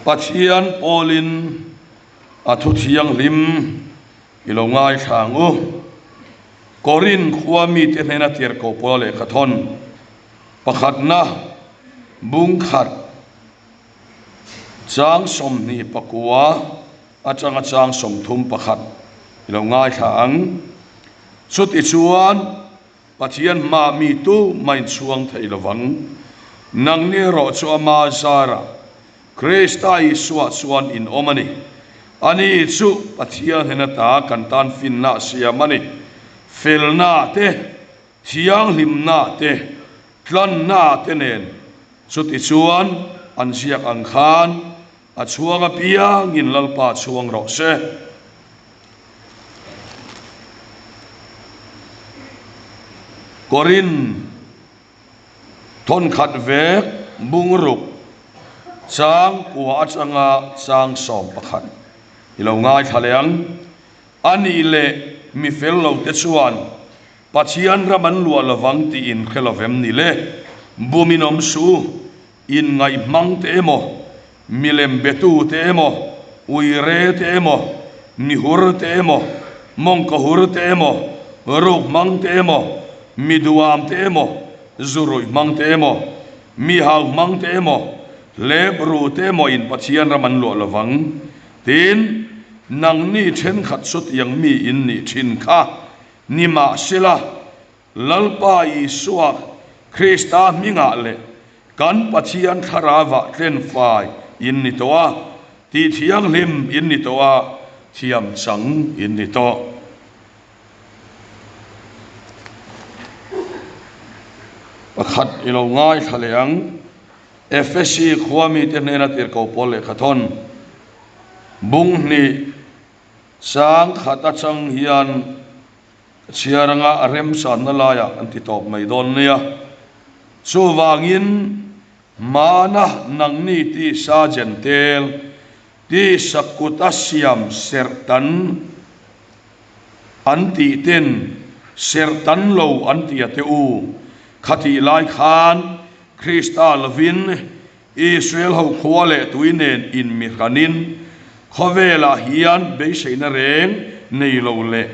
Pathian pawlin a thu thianghlim i lo ngaithla ang u. Korin khua mite hnena tirhkoh pawla lehkha thawn pakhatna bung khat chang 29 atanga chang 31 i lo ngaithla ang. Chutichuan Pathian hma mi tu mah in chhuang thei lovang. Nangni erawh chu ama zarah Krista Isua chuan in awm a ni. Ani chu Pathian hnen ata kan tan finna a siam a ni. Felna te, thianghlimna te, tlanna te nen chutichuan an ziak ang khan a chhuang apiangin Lalpa chhuang rawh se. Korin thawnkhat vek bungruk chang kua atanga chang 11 i lo ngaithla leh ang. A nih leh mi fel lo te chuan Pathian ram an luah lovang tih in hre lovem ni le? Bumin awm suh u, Inngaih hmang te emaw, milem betu te emaw, uire te emaw, mihur te emaw, mawngkawhur te emaw, ruk hmang te emaw, mi duam te emaw, zuruih hmang te emaw, mi hau hmang te emaw, hlep ru te emaw in Pathian ram an luah lovang. Tin, nangni thenkhat chutiang mi in nih thin kha nimahsela, Lalpa Isua Krista hmingah leh kan Pathian Thlarauah tlenfai in ni tawh a, tih thianghlim in ni tawh a, thiam chang in ni tawh. Pakhat i lo ngaithla leh ang, Efesi khua mite hnena tirhkoh pawl lehkha thawn bung hnih chang khat atang hian, Ka chhiar anga a remsanna laiah an ti tawp mai dawn nia. Chuvangin hmana nangni tisa Jentel, tisa kuta siam serhtan an tih ten serhtan lo an ti a te u. Khatih lai khan Krista lovin Israel ho khua leh tui nen inmihranin khawvelah hian beiseina reng nei lo leh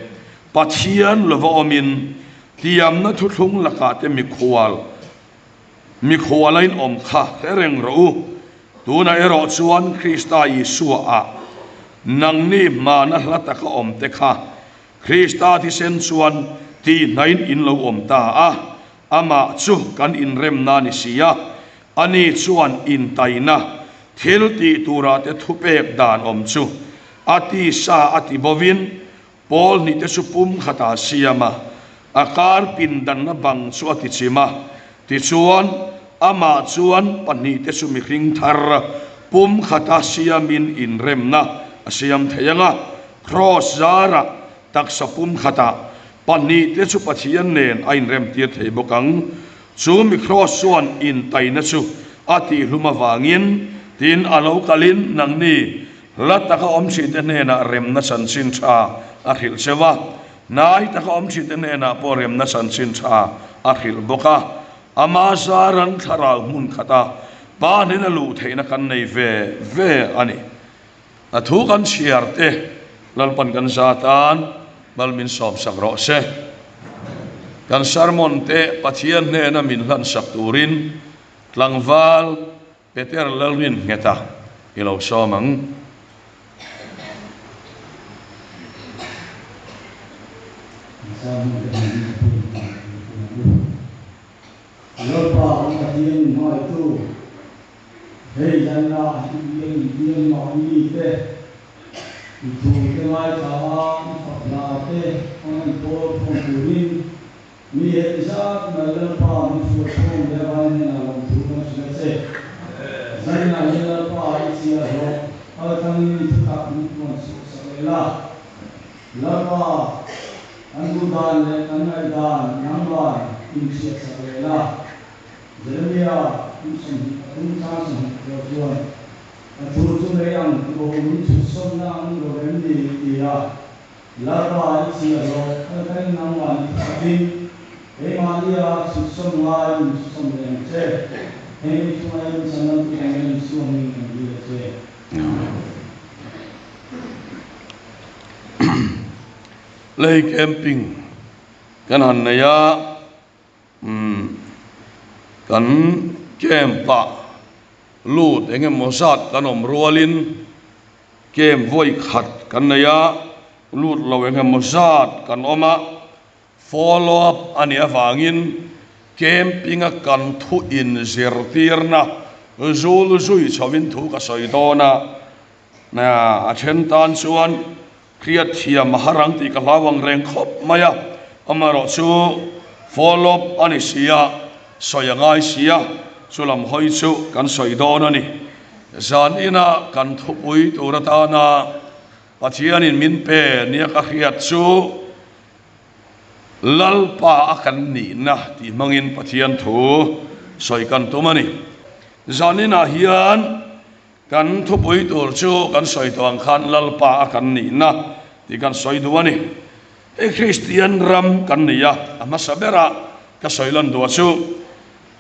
Pathian lova awmin tiamna thuthlung lakah te mikhual mikhuala in awm kha hre reng rawh u. Tunah erawh chuan Krista Isua ah nangni hmana hla taka awm te kha Krista thisen chuan tihnain in lo awm ta a, Amah chu kan inremna a ni si a, ani chuan intaina thil tih turah te thupek dan awm chu a tisa a ti bovin pawl hnih te chu pum khatah a siam a, a kar pindanna bang chu a ti chim a. Tichuan, amah chuan pahnih te chu mihring thar pum khata siamin inremna a siam thei ang a, kraws zarah taksa pum khatah Pahnih te chu Pathian nen a inremtir thei bawk ang. Chu mi kraws chuan intaina chu a tihhlum avangin, tin a lo kalin nangni hla taka awm thinte hnenah remna chanchin tha a hrilh cheu a, hnai taka awm thinte hnenah pawh remna chanchin tha a hrilh bawk a. Ama zaran thlarau hmun khata Pa hnena luh theihna kan nei ve ve a ni. A thu kan chhiar te Lalpan kan za tan mal min sawm sak rawh se. Kan sermon te Pathian hnena min hlan sak turin tlangval Peter Lalrin Ngheta i lo sawm ang. Lalpa kan Pathian min hmangaihtu. Hei zanna hi i bial mahni te, i thu te ngaithla a, i fak hla te hmang an pawl khawm turin mi heti zat mai Lalpa min hruai khawm leh avangin hnenah lawmthu kan hrilh a che. Zanna hian Lalpa i chhiah hlawh kal tlangin i thutak min puan chhuah sak leh la. Lalpa, kan duh dan leh kan ngaihdan nangman inhriat sak leh la. Jeremia kum 23 chang 20 chuan, Ka thu chu lei ang ti bawk min chhutsawnna ang lo em ni? ti a, Lalpa i chhiah hlawh kal kan nangmah ni thakin keimahnia chhutsawn ngai min chhutsawn leh ang che. Heng i chunga i inchhan lam chu kan la insuangin kan dil a che. Lei camping kan han nei a, kan camp ah lut eng emaw zat kan awm rualin camp vawi khat kan nei a, lut lo eng emaw zat kan awm a. Follow up a nih avangin camping a kan thu inzirtirna zul zui chhovin thu ka sawi dawn a, a then tan chuan hriat thiam a har ang tih ka hlau ang reng khawp mai a, amaherawh chu follow up a ni si a, sawi a ngai si a, chu lam hawi chu kan sawi dawn a ni. Zan ina kan thupui tur atana Pathianin min pe nia ka hriat chu, Lalpa a kan nihna tih hmangin Pathian thu sawi kan tum a ni. Zaninah hian kan thupui tur chu kan sawi tawh ang khan Lalpa a kan nihna tih kan sawi duh a ni. Hei Kristian ram kan ni a, a hmasa berah ka sawi lan duh a chu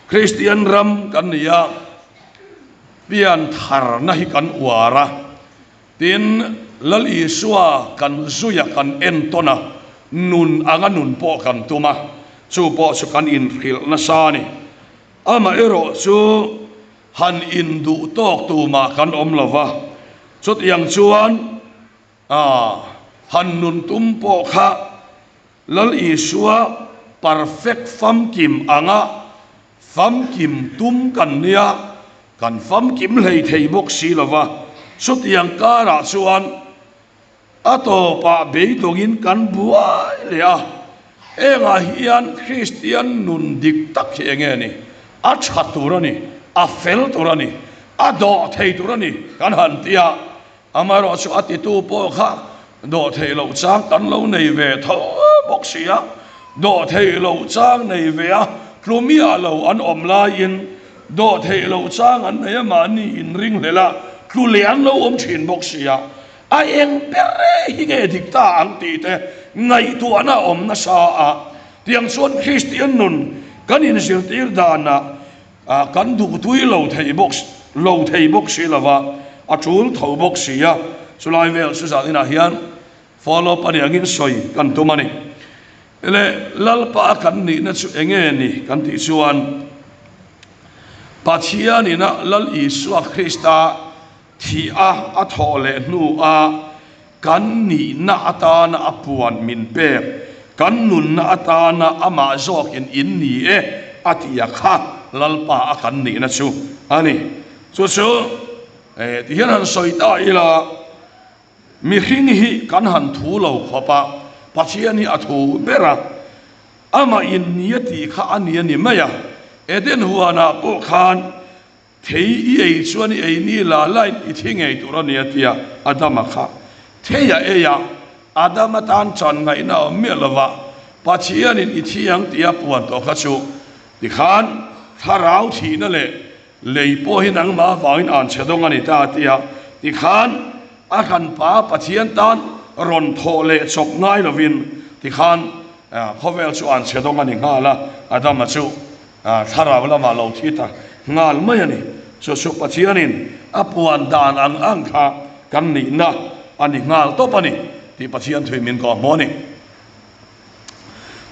Kristian ram kan ni a, pian tharna hi kan uar a. Tin, Lal Isua kan zui a, kan entawn a, nun anga nun pawh kan tum a, chu pawh chu kan inhrilh nasa a ni. Amaherawh chu han induh tawk tumah kan awm lo va, chutiang chuan han nun tum pawh kha Lal Isua perfect famkim anga famkim tum kan nia, kan famkim hlei thei bawk si lo va, chutiang karah chuan a tawpah beidawngin kan buai leh a, hengah hian Kristian nun dik tak hi enge ni? A tha tur a ni, a fel tur a ni, a dawh thei tur a ni kan han ti a, Amaherawh chu a titu pawh kha dawh theih loh chang kan lo nei ve tho bawk si a, dawh theih loh chang nei ve a tlu miah lo an awm laiin dawh theih loh chang an nei a mahni inringhlel a tlu leh an lo awm thin bawk si a, a eng ber hi nge dik ta ang tih te ngaihtuahna a awm nasa a, tiang chuan Kristian nun kan inzirtir danah A kan duh tui lo thei bawk lo thei bawk si lova, a tul tho bawk si a, chulai vel chu zan inah hian follow up a ni angin sawi kan tum a ni. Le Lalpa a kan nihna chu enge ni kan tih chuan Pathian ina Lal Isua Krista thih a a thawh leh hnu a Kan nihna atana a puan min pek, kan nunna atana amah zawkin in ni e a ti a kha Lalpa a kan nihna chu a ni. Chu chu ti hian han sawi ta ila, mihring hi kan han thu lo khawp a, Pathian hi a thu ber a, amah in ni a tih kha a ni a ni mai a, Eden huanah pawh khan Thei i ei chuan i ei ni la lain i thi ngei tur a ni a ti a, Adama kha thei a ei a, Adama tan chan ngaihna a awm miah lova, Pathianin i thi ang tih a puan tawh kha chu tikhan thlarau thihna leh lei pawh hi nangmah avangin an chhe dawng a ni ta a ti a, tikhan a hranpa Pathian tan rawn thawh leh chawp ngai lovin tikhan khawvel chu an chhe dawng a ni nghal a, Adama chu. Thlarau lamah lo thi ta nghal mai a ni. Chu chu Pathianin a puan dan ang ang kha kan nihna a ni nghal tawp a ni tih Pathian thui min kawh hmu a ni.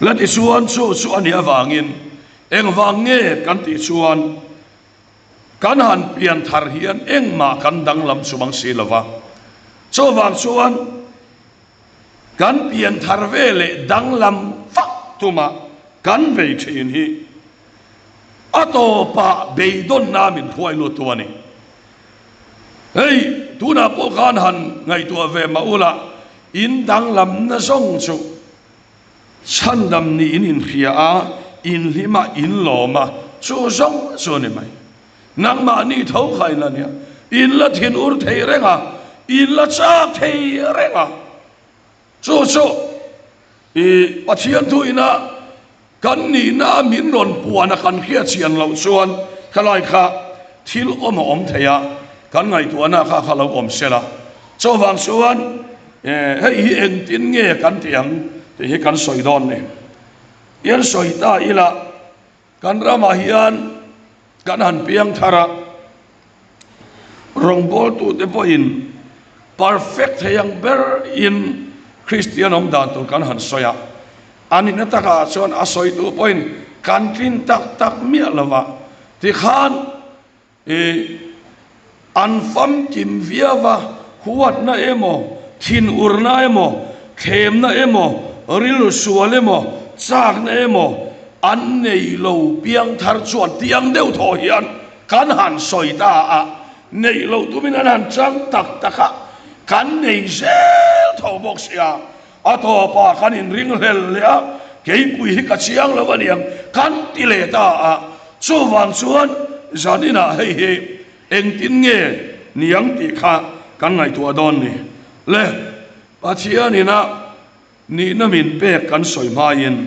La tichuan chu chu a nih avangin engvang nge kan tih chuan kan han pian thar hian engmah kan danglam chumang si lova. Chuvang chuan Kan pian thar ve leh danglam vak tuma kan bei thin hi a tawpah beidawnna min phuai lut tu a ni. Hei tunah pawh khan han ngaihtuah ve mah ula, in danglamna zawng chu chhandam niin inhria a, inhlim a, inlawm a, chu zawng chu a ni mai. Nangmahni tho kha in la nia, in la thin ur thei reng a, in la chak thei reng a. Chu chu i Pathian thu ina kan nihna a min rawn puan a kan hriat chian loh chuan khalai kha thil awm a awm thei a, kan ngaihtuahna kha kha lo awm sela. Chuvang chuan hei hi engtin nge kan tih ang tih hi kan sawi dawn ni. Ian sawi ta ila. Kan ramah hian kan han piang thar a, Rawngbawltute pawhin perfect thei ang ber in Kristian awm dan tur kan han sawi a, a nihna takah chuan a sawitu pawhin kan tlin tak tak miah lo va, tikhan i an famkim viau va, huatna emaw, thinurna emaw, thlemna emaw, rilru sual emaw, chakna emaw an nei lo piangthar chuan tiang deuh thaw hian Kan han sawi ta a, neih loh tumin an han chang tak tak a, kan nei zel tho bawk sia, a tawpah kan inringhlel leh a, keipui hi ka chiang lo aniang kan ti leh ta a, chuvang chuan zaninah hei hi engtin nge niang tih kha kan ngaihtuah dawn ni le, Pathianina Nihna min pek kan sawi hmain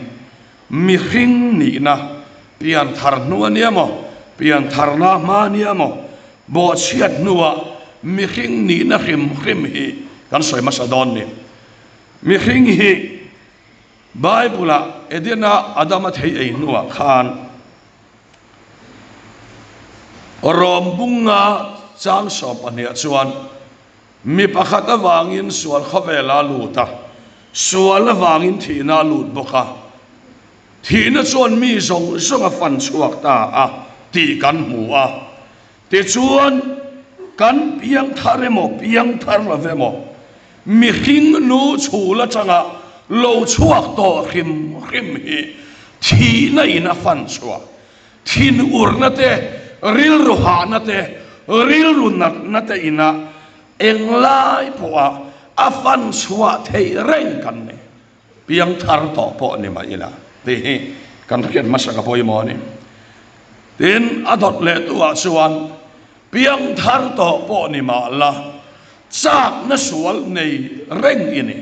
mihring nihna pian thar hnu a nia maw, pian tharna hma a nia maw, bawhchhiat hnuah mihring nihna hrim hrim hi kan sawi hmasa dawn ni. Mihring hi Bible-ah Edena Adama thei ei hnuah khan Rom bunga chang 12ah chuan Mi pakhat avangin sual khawvel a lut a, sual avangin thihna a lut bawk a. Thihna chuan mi zawng zawng a fan chhuak ta a tih kan hmu a. Tichuan, kan piang thar emaw, piang thar lo emaw, mihring nu chhul atanga lo chhuak tawh hrim hrim hi thihna in a fan chhuak. Thinurna te, rilru hahna te, rilru natna te ina englai pawha a fan chhuah theih reng kan nei. Piangthar tawh pawh ni mah ila tih hi kan hriat hmasa ka pawimawh a ni. Tin, a dawt leh tu ah chuan piangthar tawh pawh ni mah la chakna sual nei reng i ni.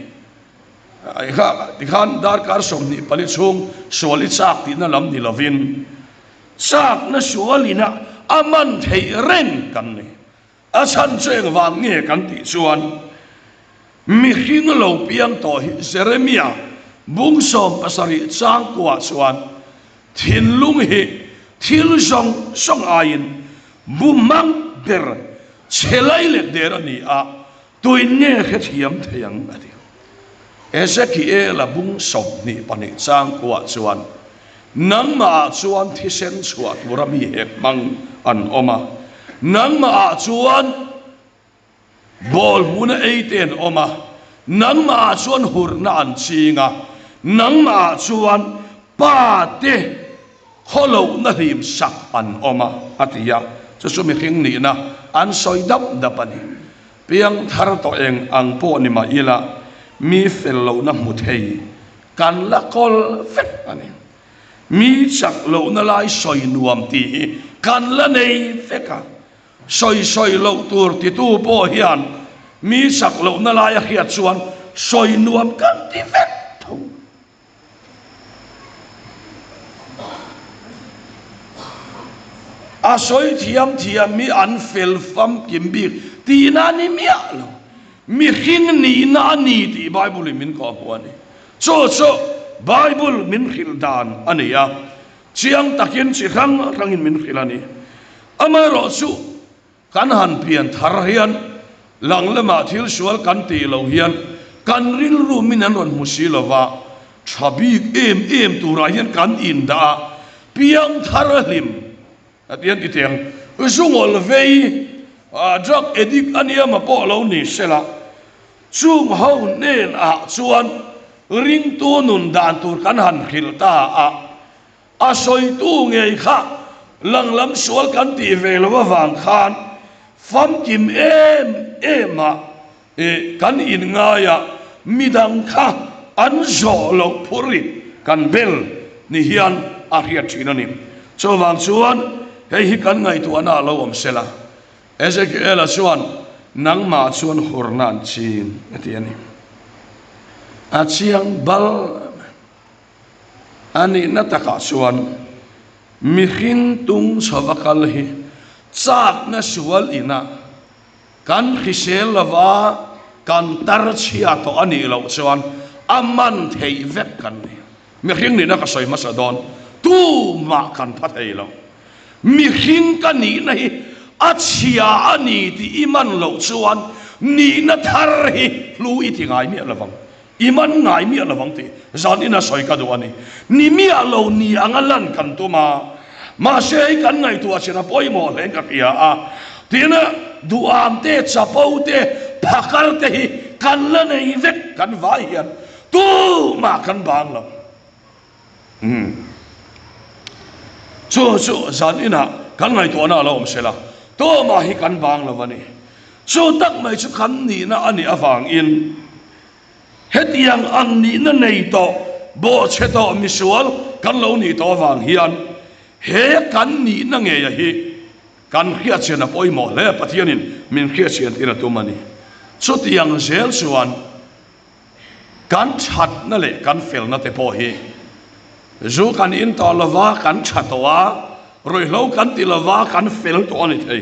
Tikhan darkar 24 chhung sual i chak tihna lam ni lovin chakna sualina a man theih reng kan ni. A chhan chu engvang nge kan tih chuan mihring lo piang tawh hi Jeremia bung 70 changkuah chuan thinlung hi thil zawng zawng aiin bumang ber chhe lai let der a ni a, Tuin nge hrethiam thei ang? a ti. Ezekiela bung 22 chang kuah chuan, Nangmahah chuan thisen chhuah tura mi hek hmang an awm a, nangmahah chuan bawl hmuna ei te an awm a, nangmahah chuan hurna an ching a, nangmahah chuan pa te khawlohna hlim sak an awm a, a ti a. Chu chu mihring nihna an sawi dap dap a ni. Piangthar tawh eng ang pawh ni mah ila, mi fel lohna hmu thei kan la kawl vek a ni. Mi chak lohna lai sawi nuam tih hi kan la nei vek a. Sawi sawi loh tur titu pawh hian mi chak lohna lai a hriat chuan sawi nuam kan ti vek tho. A sawi thiam thiam hi an fel famkim bik tihna a ni miah lo. Mihring nihna a ni tih Bible in min kawhhmuh a ni. Chu chu Bible min hrilh dan a ni a, chiang takin chi hrang hrangin min hrilh a ni. Amaherawhchu Kan han pian thar hian lang lamah thil sual kan tih loh hian kan rilru min an rawn hmu si lova, tha bik em em turah hian kan indah a, piang thar a hlim a ti an ti teh ang. Zungawl vei, drug addict a nia ma pawh lo ni sela, chung ho hnenah chuan ringtu nun dan tur kan han hrilh ta a, A sawitu ngei kha langlam sual kan tih ve lo avang khan famkim em em a kan inngai a, midang kha an zawh loh phur in kan bel ni hian a hriat thin a ni. Chuvang chuan hei hi kan ngaihtuahna a lo awm sela. Ezekiela chuan, Nangmah chuan hurna an chin a ti a ni. A chiang bal. A nihna takah chuan mihring tung chhova kal hi chakna sual ina kan hrisel lova kan tar chhia tawh a nih loh chuan a man theih vek kan ni. Mihring nihna ka sawi hmasa dawn, tumah kan pha thei lo. Mihring ka nihna hi a chhia a ni tih i man loh chuan nihna thar hi hlu i ti ngai miah lovang, i man ngai miah lovang tih zan ina sawi ka duh a ni. Ni miah lo ni anga lan kan tum a, mahse hei kan ngaihtuah chin a pawimawh hle in ka hria a, tin duham te, chapo te, phakar te hi kan la nei vek kan vai hian tumah kan bang lo. Umm. Chu chu zan inah kan ngaihtuahna a lo awm sela, tumah hi kan bang lo a ni. Chu tak mai chu kan nihna a nih avangin hetiang ang nihna nei tawh, bawhchhe tawh misual kan lo nih tawh avang hian he kan nihna ngeia hi kan hriatchian a pawimawh hle. Pathianin min hriatchian tir a tum a ni. Chutiang zel chuan Kan thatna leh kan felna te pawh hi zu kan in tawh lova kan tha tawh a, ruihhlo kan ti lova kan fel tawh a ni thei.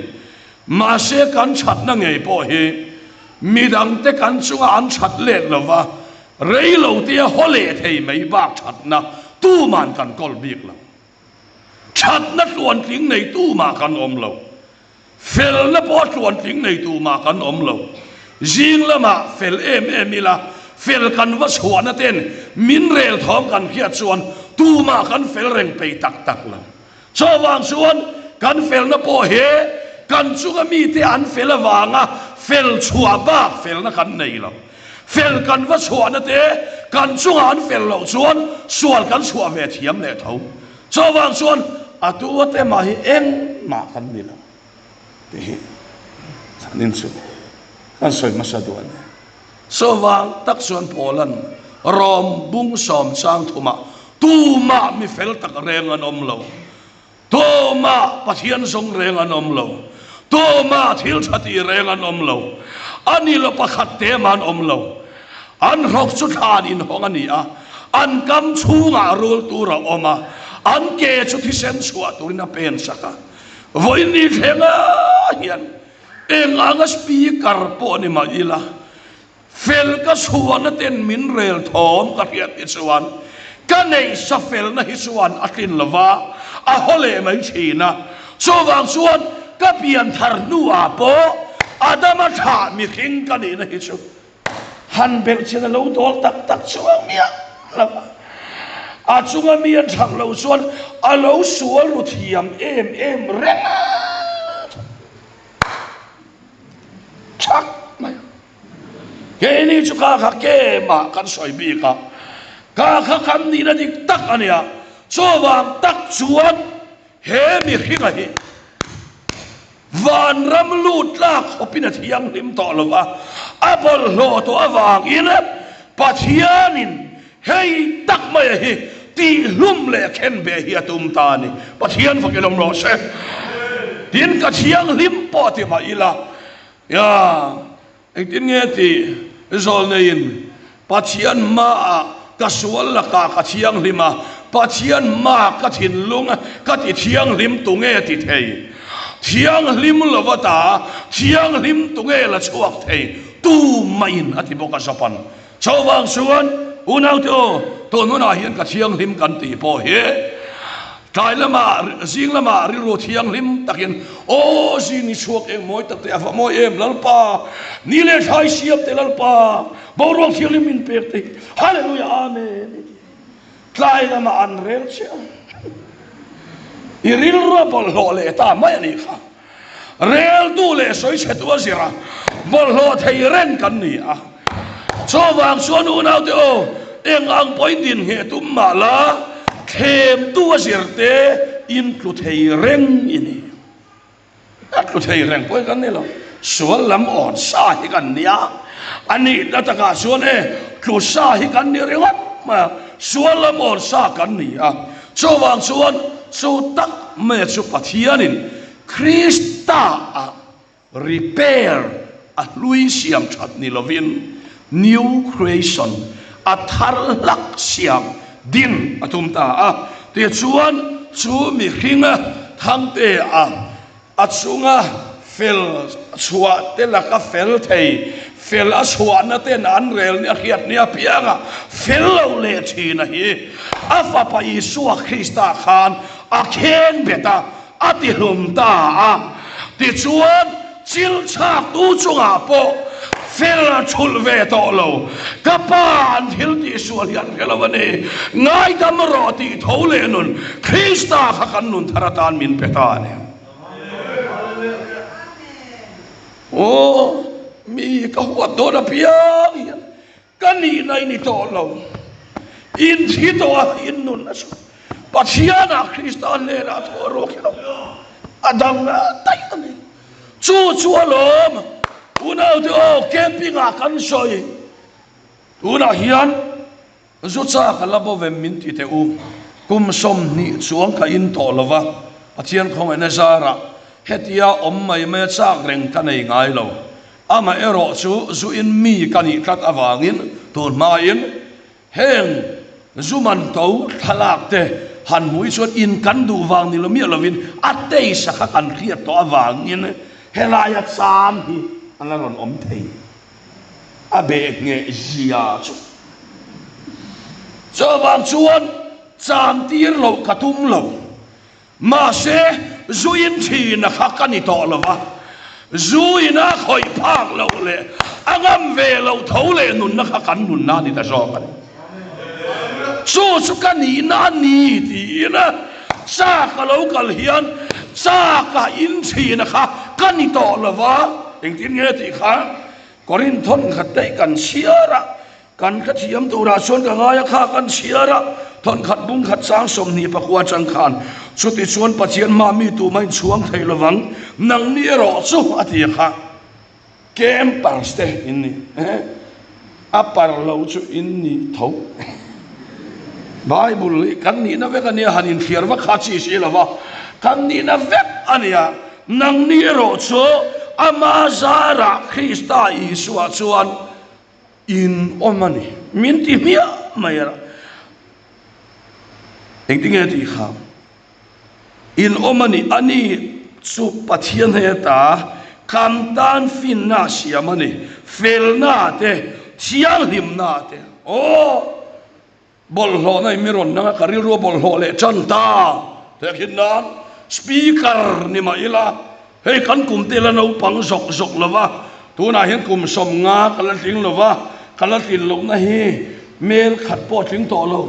Mahse kan thatna ngei pawh hi midangte kan chunga an that let lova reilo tia haw leh thei mai bak thatna tuman kan kawl bik lo. Thatna tluantling nei tumah kan awm lo. Felna pawh tluantling nei tumah kan awm lo. Zing lamah fel em em ila, fel kan va chhuahna ten min rel thawm kan hriat chuan tumah kan fel reng pei tak tak lo. Chuvang chuan kan felna pawh he kan chunga mite an fel avanga fel chhuah bak felna kan nei lo. Fel kan va chhuahna te kan chunga an fel loh chuan sual kan chhuah ve thiam leh tho. Chuvang chuan a tu a te mah hi engmah kan ni lo tih hi chhanin chu kan sawi hmasa duh a ni. Chuvang tak chuan Paula'n Rom bung sawm chang thumah tumah mi fel tak reng an awm lo, tumah Pathian zawng reng an awm lo, tumah thil tha tih reng an awm lo, a ni lo pakhat te mah an awm lo. An hrawk chu thlan inhawng a ni a, an kam chhungah rul tur a awm a, an ke chu thisen chhuah turin a pen sak a. Vawiin ni thlenga hian eng anga speaker pawh ni mah ila, fel ka chhuahna ten min rel thawm ka hriat hi chuan ka neihsa felna hi chuan a tlin lo va, a haw leh mai thin a. Chuvang chuan ka pian thar hnuah pawh Adama thlah mihring ka nihna hi chu Han belh chin a lo dawl tak tak chuang miah lo a, a chunga mi an that loh chuan a lo sual ru thiam em em reng a, thak mai a. Keini chu ka kha kemah kan sawi bik a, ka kha kan nihna dik tak a nia, chuvang tak chuan he mihringa hi Vanram lut tlak khawpin a thianghlim tawh lo va, a bawlhhlawh tawh avangin Pathianin hei tak maia hi tihhlum leh khenbeh hi a tum ta a ni. Pathian fakin awm rawh se. Tin, ka thianghlim pawh ti mah ila, ya, Engtin nge tih zawlneiin Pathian hmaah ka sual lakah ka thianghlim a, Pathian hmaah ka thinlung ka ti thianghlim tu nge ti thei? Thianghlim lova ta thianghlim tu nge la chhuak thei? Tu mahin a ti bawk a Japan. Chuvang chuan unaute aw, tun hunah hian ka thianghlim kan tih pawh hi Tlai lamah, zing lamah rilru thianghlim takin, Aw zing ni chhuak eng mawi tak te a va mawi em Lalpa, ni leh thlai siam te Lalpa, boruak thianghlim min pek te hi, Hallelujah Amen i ti. Tlai lamah an rel che a, i rilru a bawlhhlawh leh ta mai a nih kha. Reltu leh sawichhetu a zir a, bawlhhlawh thei reng kan ni a. Chuvang chuan unaute aw, eng ang pawhin din ngheh tum mah la, thlemtu a zir te in tlu thei reng i ni. A tlu thei reng pawhin kan ni lo, sual lam awn sa hi kan ni a, a nihna takah chuan e, tlu sa hi kan ni ringawt mai a, sual lam awn sa kan ni a. Chuvang chuan chu tak mai chu Pathianin Krista-ah repair a hlui siam that ni lovin new creation a thar hlak siam din a tum ta a. Tichuan chu mihringa thangte-a A chunga fel chhuah te laka fel thei, fel a chhuahna ten an rel nia hriat nia pianga fel lo leh thin a hi a Fapa Isua Krista khan a khen bet a, a tihlum ta a. Tichuan, chil chhaktu chungah pawh fel a thulh ve tawh lo. Ka pa an thil tihsual hi an hre lo a ni. Ngaidam rawh tih tho leh nun Krista kha kan nun thar atan min pe ta a ni. Aw, mi ka huat dawn apiang hian Ka nihna i ni tawh lo. In thi tawh a, in nun a chhuak. Pathianah Krista hnenah thawh ruak hi lo a dang daih a ni. Chu chu alawm unaute aw camping ah kan sawi. Tunah hian zu chak a la bo vem min ti teh u. Kum 20 chuang ka in tawh lo va, Pathian khawngaihna zarah hetia awm mai mai a chak reng ka nei ngai lo. Amaherawh chu zu in mi ka nih tlat avangin tun hmain heng zu man to thlalak te han hmuh hi chuan in kan duh vang ni lo miah lovin a taste kha kan hriat tawh avangin helaia cham hi a la rawn awm thei. A beh ngheh zia chu. Chuvang chuan cham tir loh ka tum lo. Mahse, zu in thina kha ka ni tawh lo va, zu ina khawih phak loh leh a ngam ve loh tho leh nunna kha kan nunna a ni ta zawk a ni. Chu chu ka nihna a ni tiin chak a lo kal hian chaka in thina kha ka ni tawh lo va, engtin nge tih kha Korinth thawn khat daih kan chhiar a, Kan ka thiam turah chuan ka ngai a kha kan chhiar a, thawnkhat bung khat chang 29 atang khan chuti chuan Pathian hma mi tumah in chhuang thei lovang, nangni erawh chu a ti a kha campers te in ni a par lo chu in ni tho. Bible hi kan nihna vek a nia han inthliar vak kha chi si lova kan nihna vek a nia, nangni erawh chu ama zarah Krista Isua chuan In awm a ni. Min ti hmiah mai a. Engtinge tih kha? In awm a ni. A ni chu Pathian heta kan tan finna a siam a ni. Felna te, thianghlimna te. Aw! Bawlhhlawhna in mi rawn nang a, ka rilru a bawlhhlawh leh tan ta. Tehkhin nan Speaker ni mah ila, hei kan kum te la naupang zawk zawk lo va, tunah hian kum 50 ka la tling lo va, ka la tlin lohna hi mel khat pawh a tling tawh lo.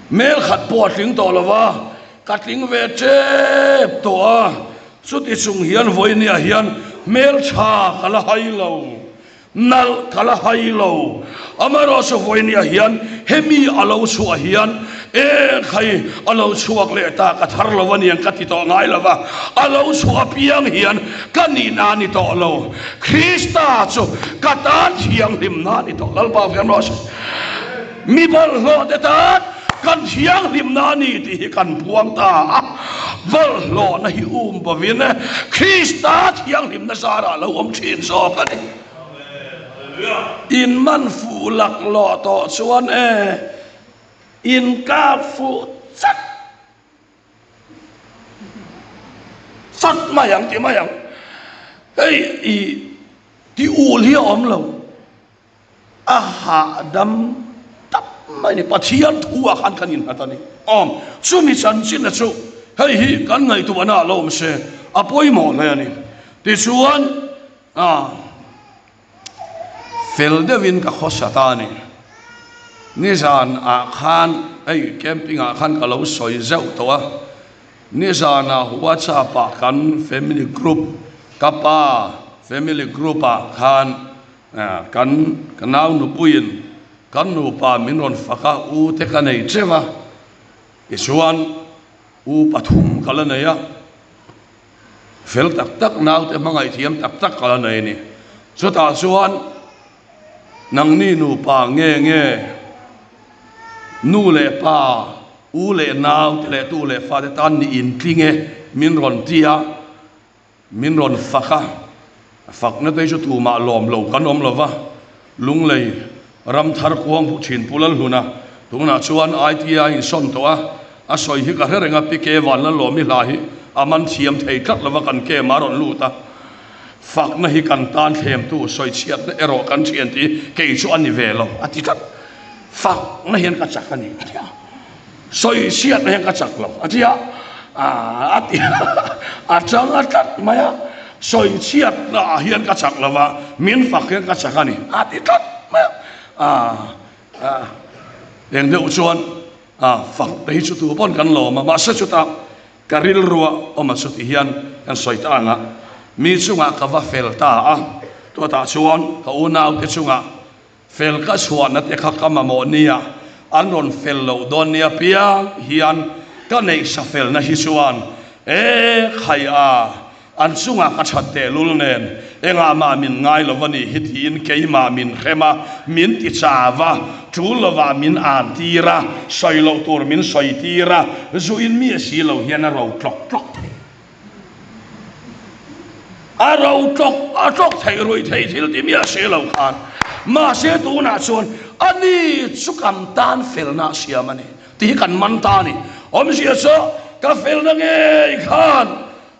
Mel khat pawh a tling tawh lo va, ka tling ve tep tawh a, chuti chung hian vawinia hian hmeltha ka la hai lo. Nalh ka la hai lo. Amaherawhchu vawinia hian hemi a lo chhuah hian eng khai a lo chhuak leh ta ka thar lo aniang ka ti tawh ngai lo va, a lo chhuah apiang hian ka nihna a ni tawh lo. Krista chu ka tan thianghlimna a ni tawh. Lalpa fiam rawh se. Mi bawlhhlawh te tan kan thianghlimna a ni tih hi kan puang ta a. Bawlhhlawhna hi um bovin Krista thianghlimna zarah lo awm thin zawk a ni. In man fuh laklawh tawh chuan e, in kap fuh chat chat mai ang ti mai ang. Hei i ti ul hi a awm lo. A hahdam tak mai a ni. Pathian thu ah khan kan innghat a ni. Awm, chumi chanchin a chu hei hi kan ngaihtuahna ah lo awm se a pawimawh hle a ni. Tichuan, a fel deuhin ka khawsa ta a ni. Nizan ah khan hei camping ah khan ka lo sawi zeuh tawh a. Nizan ah WhatsApp ah kan family group, ka pa family group ah khan Kan ka nau nupuiin kan nupa min rawn fak a, u te ka nei teuh a, tichuan u pathum ka la nei a, fel tak tak naute hmangaih thiam tak tak ka la nei a ni. Chutah chuan nangni nupa nge nge nu leh pa, u leh nau te leh tu leh fate tan ni intling e min rawn ti a. Min rawn fak a, fakna te chu tumah lawm lo kan awm lo va, Lunglei ram thar kuang huh thin Pu Lalhluna tunah chuan ITI a insawn tawh a, a sawi hi ka hre reng a, Pi Ke Vanlalawmi hla hi a man thiam thei tlat lo va kan kem a rawn lut a, fakna hi kan tan thlemtu sawichhiatna erawh kan thian tih kei chu a ni ve lo a ti tlat, fakna hian ka chak a ni a ti a, sawichhiatna hian ka chak lo a ti a. A ti a chang a tlat mai a, sawi chhiat na ah hian ka chak lo va, min fak hian ka chak a ni a ti tlat mai a. A eng deuh chuan a fak te hi chu tu pawn kan lawm a, mahse chutah ka rilrua awm a chuti hian kan sawi ta ang a, mi chungah ka va fel ta a, tuatah chuan ka unaute chungah Fel ka chhuahna te kha ka mamawh nia, an rawn fel loh dawn nia piang hian ka neih sa felna hi chuan e khai a, an chungah ka that tehlul nen engah mah min ngai lo a nih hi tiin keimah min hrem a, min ti chau a, tul lovah min an tir a, sawi loh tur min sawi tir a, zu in mi si lo hian a ro tlawk tlawk thei. A ro tlawk a tlawk theih ruih theih thil ti miah si lo khan mahse tunah chuan a ni chu kan tan felna a siam a ni tih hi kan man ta a ni. Awmzia chu ka felna ngei khan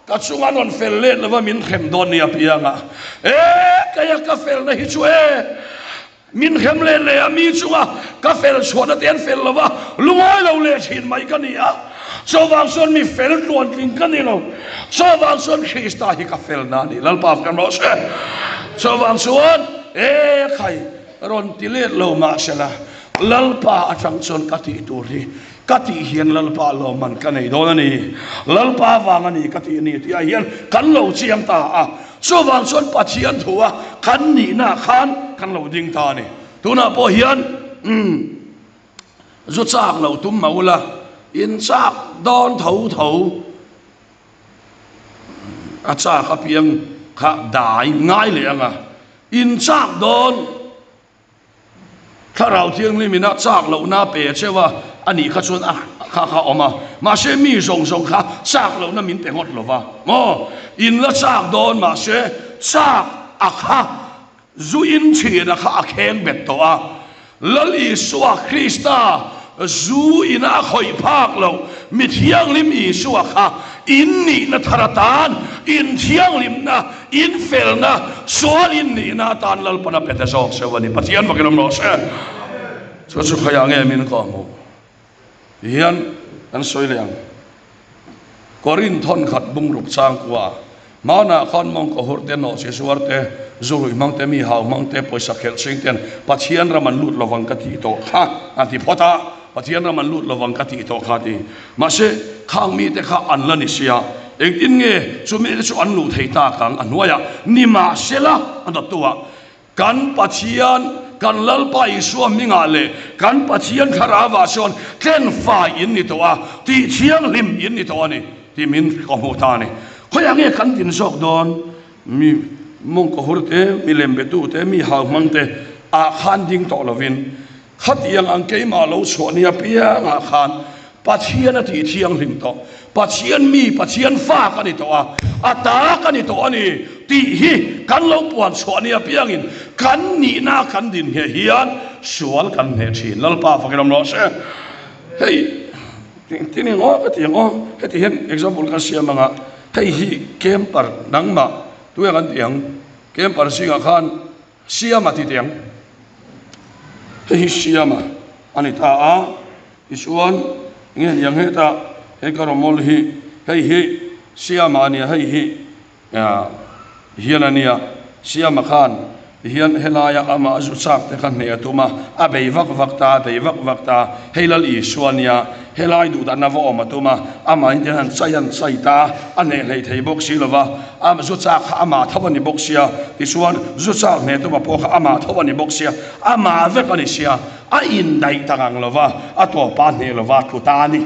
ka chunga rawn fel let lova min hrem dawn ni apiang a, e keia ka felna hi chu e Min hrem leh leh a, mi chunga ka fel chhuahna te an fel lo va, lungawi lo leh thin mai ka ni a. Chuvang chuan mi fel tluantling ka ni lo. Chuvang chuan Krista hi ka felna a ni. Lalpa kan rawh se. Chuvang chuan e khai rawn ti let lo mahsela Lalpa atang chuan ka tih tur hi ka tih hian Lalpa lawmman ka nei dawn a ni. Lalpa vang a ni ka tih a ni tihah hian kan lo chiang ta a. Chuvang chuan Pathian thu a kan nihna khan kan lo ding ta a ni. Tunah pawh hian umm zu chak lo tum mah ula, in chak dawn tho tho a chak apiang kha dai ngai leh ang a, in chak dawn. Thlarau Thianghlim ina chak lohna pe cheu a, a nih kha chuan a kha kha awm a, mahse mi zawng zawng kha chak lohna min pe ngawt lo va, maw? In la chak dawn mahse chak a kha zu in chhin a kha a kheng bet tawh a, Lal Isua Krista zu ina a khawih phak loh mi thianghlim Isua kha in nihna thar atan in thianghlimna In felna, sual in nihna atan Lalpan a pe ta zawk seuh a ni. Pathian vakin awm rawh se. Chu chu khaiah nge min kawh hmuh? Ti hian kan sawi leh ang. Korinth thawn khat bungruk chang kua hmanah khan mawngkaw hur te, nawhchi zuar te, zu ruih hmang te, mi hau hmang te, pawisa khelh ching ten Pathian ram an lut lovang ka tih tawh kha a ti phawt a. Pathian ram an lut lovang ka tih tawh kha a ti. Mahse, khang mite kha an la ni sia, engtin nge chu mite chu an luh thei tak ang? A hnuaiah, Nimahsela, a dawttuah, kan Pathian, kan Lalpa Isua hmingah leh kan Pathian Thlarauah chuan tlenfai in ni tawh a, tih thianghlim in ni tawh a ni, tih min ka hmuh ta a ni. Khawiah nge kan din zawk dawn? Mi mawngkaw hur te, mi lem betu te, mi hau hmang te ah khan ding tawh lovin, Khatiang ang keimah lo chhuah nia piangah khan Pathian a tih thianghlim tawh, Pathian mi, Pathian fa ka ni tawh a, a ta ka ni tawh a ni tih hi kan lo puan chhuah nia piangin kan nihna kan din ngheh hian sual kan hneh thin. Lalpa fakin awm rawh se. Hei tin eng aw ka ti ang aw, heti hian example ka siam ang a, hei hi camper nangmah tuia kan ti ang, camper zingah khan Siama ti teh ang. Hei hi Siama a ni ta a, tichuan nge ni ang hetah he ka rawmawl hi hei hi Siama a nia, hei hi hian a nia, Siama khan tihian helaia amah zu chak te kha hneh a tum a, a bei vak vak ta, a bei vak vak ta, hei Lal Isua a nia, helai duhdan a va awm a tum a, amahin tihian han chai han chai ta, a hneh hlei thei bawk si lova. A zu chak kha amah tho a ni bawk sia, tichuan zu chak hne tuma pawh kha amah tho a ni bawk sia, amah vek a ni sia, a indaih tak ang lova, a tawpa hneh lova tlu ta a ni.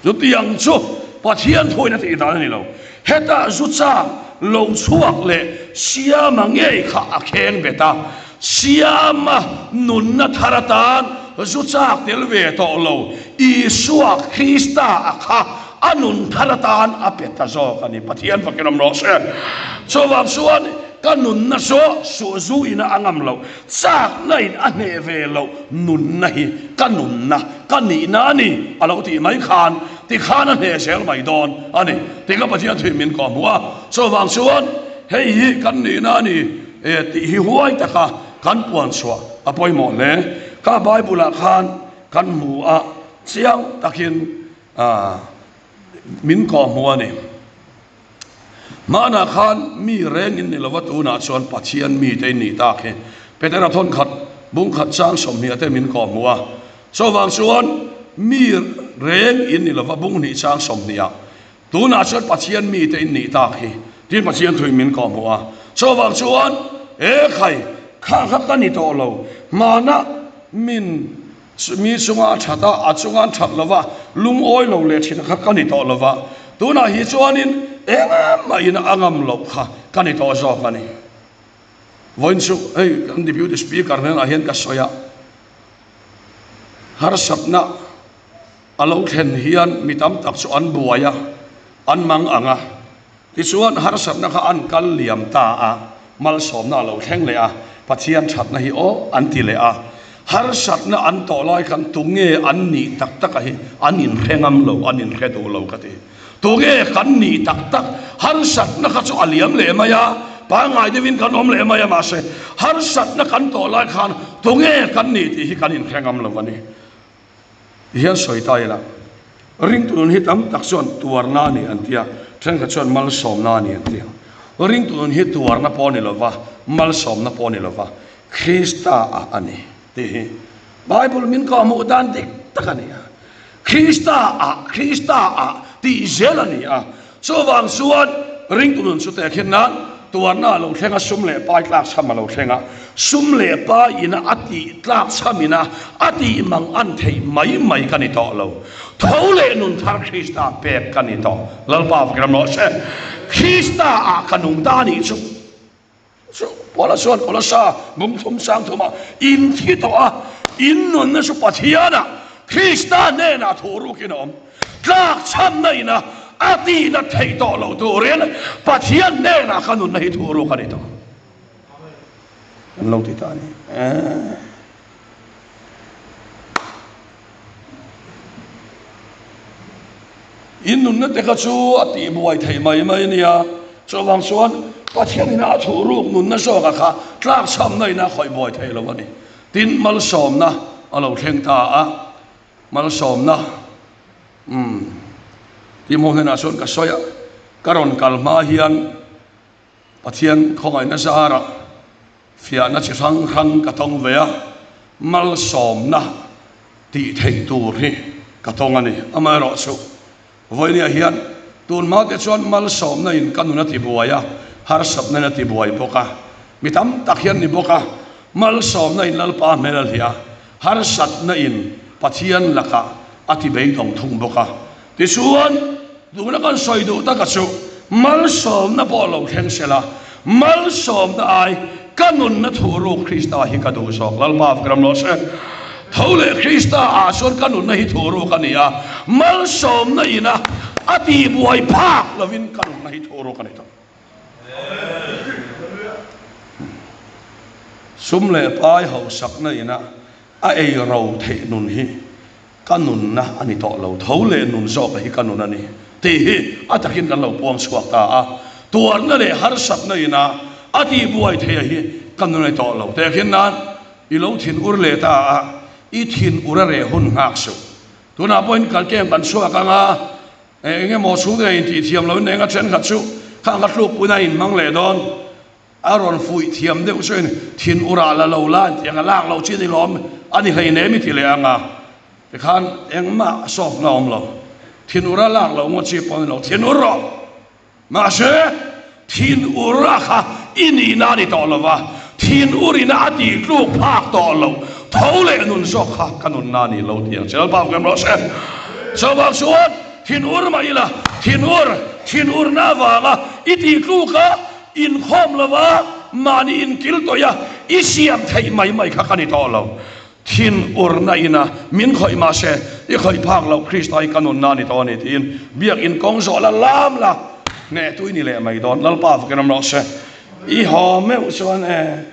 Chutiang chu Pathian thuin a tih dan a ni lo. Heta zu chak lo chhuak leh Siama ngei kha a kheng bet a, Siama nunna thar atan zu chak tel ve tawh lo, Isua Krista a kha A nun thar atan a pe ta zawk a ni. Pathian fakin awm rawh se. Chuvang chuan ka nunna chu suhzu ina a ngam loh, chakna in a hneh ve loh nunna hi ka nunna, ka nihna a ni a lo tih mai khan tikhan a hneh zel mai dawn a ni. Tikha Pathian thuin min kawhhmuh a. Chuvang chuan hei hi kan nihna a ni tih hi huai taka kan puan chhuah a pawimawh hle. Kha Bible-ah khan kan hmu a, chiang takin. Min kawhhmuh a ni. Hmanah khan mi reng in ni lova tunah chuan Pathian mite in nih tak hi Petera thawn khat bung khat chang 20 te min kawhhmuh a. Chuvang chuan mi reng in ni lova bung hnih chang 20 ah tunah chuan Pathian mite in nih tak hi tiin Pathian thuin min kawhhmuh a. Chuvang chuan e khai kha kha ka ni tawh lo hmanah min Mi chunga a that a, a chunga an that lova, lungawi lo leh thin kha ka ni tawh lova, tunah hi chuanin engmah in a ngam loh kha ka ni tawh zawk a ni. Vawiin chu hei kan Deputy Speaker hnenah hian ka sawi a, harsatna a lo thlen hian mi tam tak chu an buai a, an mang ang a, Tichuan, harsatna kha an kal liam ta a, malsawmna a lo thleng leh a, Pathian thatna hi aw an ti leh a. Harsatna an tawh lai khan tunge an nih tak tak a hi an inhre ngam lo, an inhre duh lo ka ti. Tunge kan nih tak tak, harsatna kha chu a liam leh mai a, pangngai deuhin kan awm leh mai a, mahse harsatna kan tawh lai khan tunge kan nih tih hi kan inhre ngam lo a ni. Ti hian sawi ta ila, ringtu nun hi tam tak chuan tuarna a ni an ti a, thenkhat chuan malsawmna a ni an ti a. Ringtu nun hi tuarna pawh a ni lova, malsawmna pawh a ni lova, Krista ah a ni tih hi Bible min kawhhmuh dan dik tak a ni a. Krista ah, Krista ah tih zel a ni a. Chuvang chuan ringtu nun chu tehkhin nan tuarna a lo thleng a, sum leh pai tlak chham a lo thleng a, sum leh pai ina a tih tlak chham ina a tih mang an theih mai mai ka ni tawh lo. Tho leh nun thar Krista pek ka ni tawh. Lalpa vakiram rawh se. Krista ah ka nung ta anih chu. Chu Paula chuan Kolosa bung thum sang thumah in thi tawh a, in nunna chu Pathianah Krista hnenah thu rukin a awm. Tlak chhamna ina a tihna theih tawh loh turin Pathian hnenah ka nunna hi thu ruk a ni tawh. An lo ti ta a ni. In nunna te kha chu a tihbuai theih mai mai a nia. Chuvang chuan Pathian ina a thuh ruk nunna zawka kha tlakchhamna ina a khawih buai thei lo a ni. Tin, malsawmna a lo thleng ta a, malsawmna umm tihhmuh hnenah chuan ka sawi a, ka rawn kal hma hian Pathian khawngaihna zarah fiahna chi hrang hrang ka tawng ve a, malsawmna tih theih tur hi ka tawng a ni. Amaherawhchu, vawinia hian tun hma te chuan malsawmna in ka nun a ti buai a, harsatna in a ti buai bawk a, mi tam tak hian ni bawk a, malsawmna in Lalpa hmel a hliah a, harsatna in Pathian lakah a ti beidawng thung bawk a. Tichuan, tuna kan sawi duh taka chu malsawmna pawh lo thleng se la, malsawmna ai ka nunna thuhruk Krista hi ka duh zawk. Lalpa Vikram rawh se. Tho leh Krista ah chuan ka nunna hi thuhruk a ni a, malsawmna ina a tihbuai phak lovin ka nunna hi thuhruk a ni tawh. Sum leh pai hausakna ina a ei ro theih nun hi Ka nunna a ni tawh lo, tho leh nun zawka hi ka nun a ni tih hi a takin kan lo puang chhuak ta a. Tuarna leh harsatna ina a tihbuai theia hi ka nun a ni tawh lo. Tehkhin nan i lo thin ur leh ta a, i thin ur a reh hun nghak suh. Tunah pawhin kalkem kan chhuak ang a, eng emaw chhung te intih thiam loin eng a thenkhat chu khang kha tlukpuina a inhmang leh dawn. A rawn fuih thiam deuh chuan thin urah la lo la tiang a lak loh chi ni lawm a ni hleinem i ti leh ang a, tikhan engmah sawfna a awm lo. Thin ura lak loh ngawt chi pawh a ni lo, thin ur rawh. Mahse, thin ura kha i nihna a ni tawh lo va, thin urina a tih tluk phak tawh lo, tho leh nun zawk kha ka nunna a ni lo ti ang che. Lalpa vek rawh se. Chuvang chuan thin ur mah ila, thin ur, thin urna avanga i tih tluk a, Inkhawm lova mahni inkil tawih a, i siam theih mai mai kha ka ni tawh lo. Thin urna ina min khawih mah se, i khawih phak loh Krista hi ka nunna a ni tawh a ni tiin biakin kawng zawh la lam la, hneh tui ni leh mai dawn. Lalpa fakin awm rawh se. I haw meuh chuan e,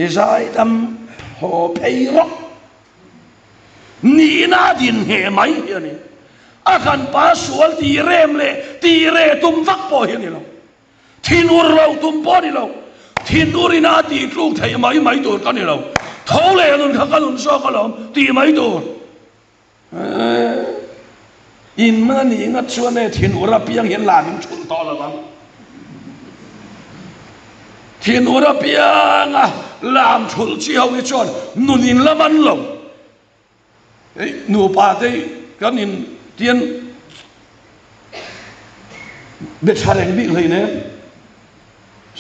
i zaidam haw phei rawh. Nihna din ngheh mai hi a ni. A kan pa sual tih rem leh tih reh tum vak pawh hi a ni lo. Thinur lo tum pawh a ni lo. Thinur ina a tih tluk theih mai mai tur ka ni lo. Tho leh nun kha ka nun zawk alawm tih mai tur. In man a nih ngat chuan e thinur apiang hian lam in thulh tawh lo ang. Thinur apianga lam thulh chi ho hi chuan nun in la man lo. Hei nupa te hi kan in tian be tha reng bik hleinem.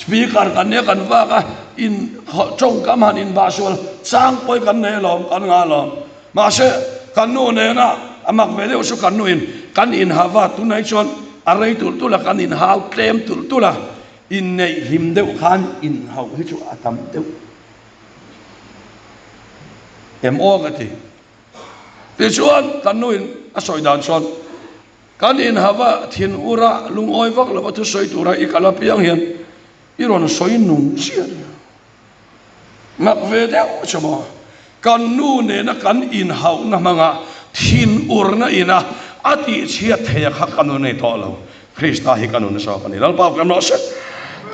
Speaker kan nia kan vak a, in tawngkam han inbah sual chang pawh kan nei alawm, kan ngah alawm. Mahse, kan nu nena a mak ve deuh chu kan nuin kan inhau a, tunah hi chuan a rei tulh tulh a, kan inhau tlem tulh tulh a, inneih hlim deuh khan inhauh hi chu a tam deuh em aw ka ti. Tichuan, kan nuin a sawi dan chuan, Kan inhava thin ura lungawi vak lova thusawi tura i kal apiang hian i rawn sawi nung chiah nia. Mak ve deuh chu maw? Kan nu nena kan inhauhna hmanga thin urna ina a tihchhiat thei a kha ka nun a ni tawh lo. Krista hi ka nun zawk a ni. Lalpa kan rawh se.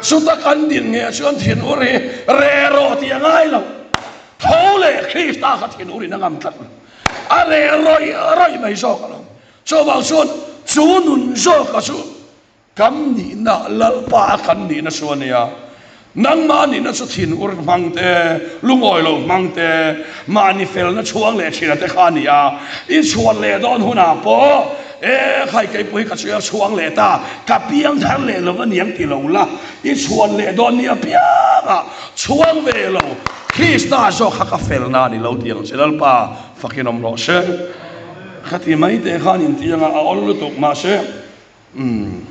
Chuta kan din ngei chuan thin ur hi reh rawh tih a ngai lo. Tho leh Krista kha thin urin a ngam tlat lo. A reh rawih rawih mai zawk a lo. Chuvang chuan chu nun zawka chu kan nihna Lalpa a kan nihna chu a nia. Nangmah nihna chu thinur hmang te, lungawi lo hmang te, mahni felna chhuang leh thina te kha a ni a. I chhuan leh dawn hunah pawh, E khai keipawh hi ka chuia chhuang leh ta, ka piang thar leh lo a niang ti lo la, i chhuan leh dawn ni apiangah chhuang ve lo, Krista zawk kha ka felna a ni lo ti ang che Lalpa fakin awm rawh se. Ka ti mai teh khan intiang a, a awl lutuk mahse umm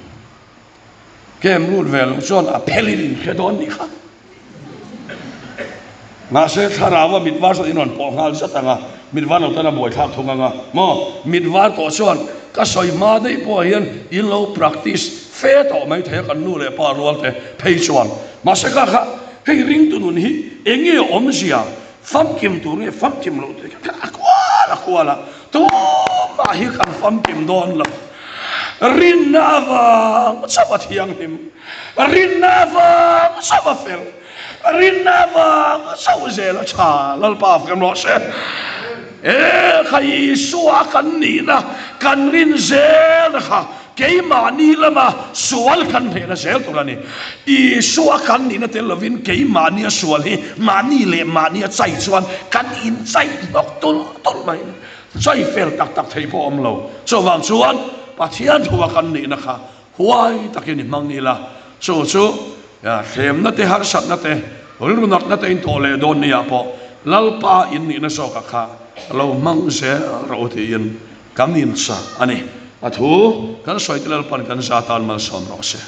kem lut ve loh chuan a phelin in hre dawn nih kha. Mahse thlarau a mit var chuan in rawn pawh nghal zat ang a, mit var lo tan a buaithlak thung ang a maw? Mit var tawh chuan ka sawi hma daih pawh hian in lo practice fe tawh mai thei a kan nu leh pa rual te phei chuan. Mahse kha kha hei ringtu nun hi eng nge awmzia Famkim tur nge famkim loh tih kha a kual a kual a, tumah hi kan famkim dawn lo. Rinna avang chauh a thianghlim, rinna avang chauh a fel, rinna avang chauh zel a tha. Lalpa fem rawh se. E kha Isua kan nihna kan rin zelna kha Keimahni lama sual kan hnehna zel tur a ni. Isua kan nihna tel lovin keimahnia sual hi mahni leh mahnia chai chuan kan inchai hnawk tulh tulh mai. Chai fel tak tak thei pawh awm lo. Chuvang chuan Pathian thua kan nihna kha huai takin i hmang ila, chu chu thlemna te, harsatna te, rilru natna te in tawh leh dawn nia pawh Lalpa in nihna zawkah kha lo hmang zel rawh u tiin Kan insa a ni. A thu kan sawi te Lalpan kan za tan malsawm rawh se.